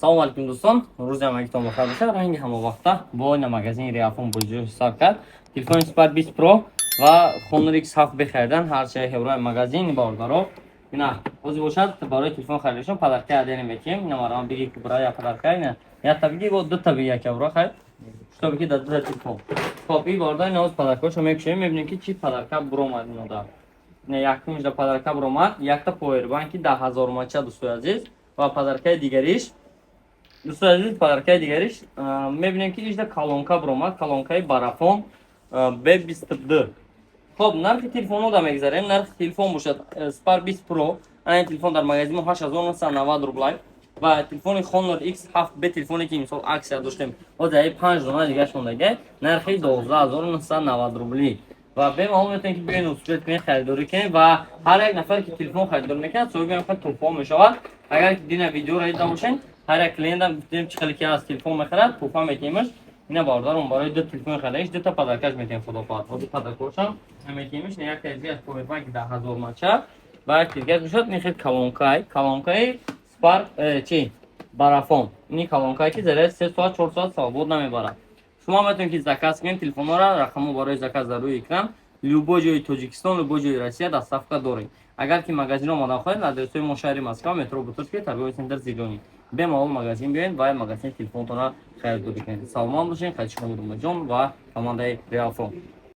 Салому алейкум, дӯстон! Рӯзи ҳамагитон бахайр бошад. Ранги ҳама вақта бо ина магазини Реалфон бозиҷо ҳисоб кард. Телефони Spark 20 Pro ва Honor X7 бихаридан ҳарчи ҳеврои магазин бародаро. Ина ҳозир бошад, барои телефон харидашон подарка адени метиҳем. Ина марам биги ки бира я подарка, ина якта биги, бо дута биги, яка бура хайр. Чтобы ки да дута телефон. Хоб, и бародар, ина ҳозир подаркаҳошо мекушем, мебинем, ки чӣ подарка буромад инода. Ина якумишда подарка буромад, якта повербанки 10 000 мача, дӯстои азиз, ва подаркаи дигариш, дӯстои азиз, подаркаи дигариш мебинем, ки ижда колонка буромад, колонкаи Барафон B22. Хоб, нархи телефонҳо да мегзарем. Нархи телефон бошад, Spark 20 Pro, ана ин телефон дар магазин мо 8990 рублай ва телефони Honor X7B, телефоне ки имсол аксия доштем, ҳозир ай панҷ дона дигаш мондага, нархи 12 990 рубли. Ва бемалол метавонед, ки биёед, успеть кунед, харидорӣ кунед. Ва ҳар як нафаре ки телефон харидорӣ мекунад, соҳиби ҳам тӯҳфа мешавад. Агар ки дина видеоро дида бошед, ҳар як клиентам гуфтем, чӣ хеле ки аз телефон мехарад, тӯҳфа метиҳемаш. Ина бародарон, барои ду телефон харидагиш дута подаркаш метиҳем, худо хоҳад. Ҳозир подаркошам метиҳемиш. Якта дигар повербанк 10 000 мача ва якта дигар бошад ин хел колонкай, колонкаи Spark чи Барафон. Ини колонкае ки заряд 3 соат, 4 соат свобод намебарад. Шумо метавонед, ки заказ кунед телефонҳоро, рақамҳо барои заказ дар рӯи экран. Любой ҷои Тоҷикистон, любой ҷои Россия доставка дорем. Агар ки магазин омода хоҳед, адресҳои мо: шаҳри Москва, метро Бутырский, торговый центр Зелёный. Бемалол магазин биёед ва магазини телефонтонро харидорӣ кунед. Саломат бошед. Хайр, шумо Думаҷон ва командаи Реалфон.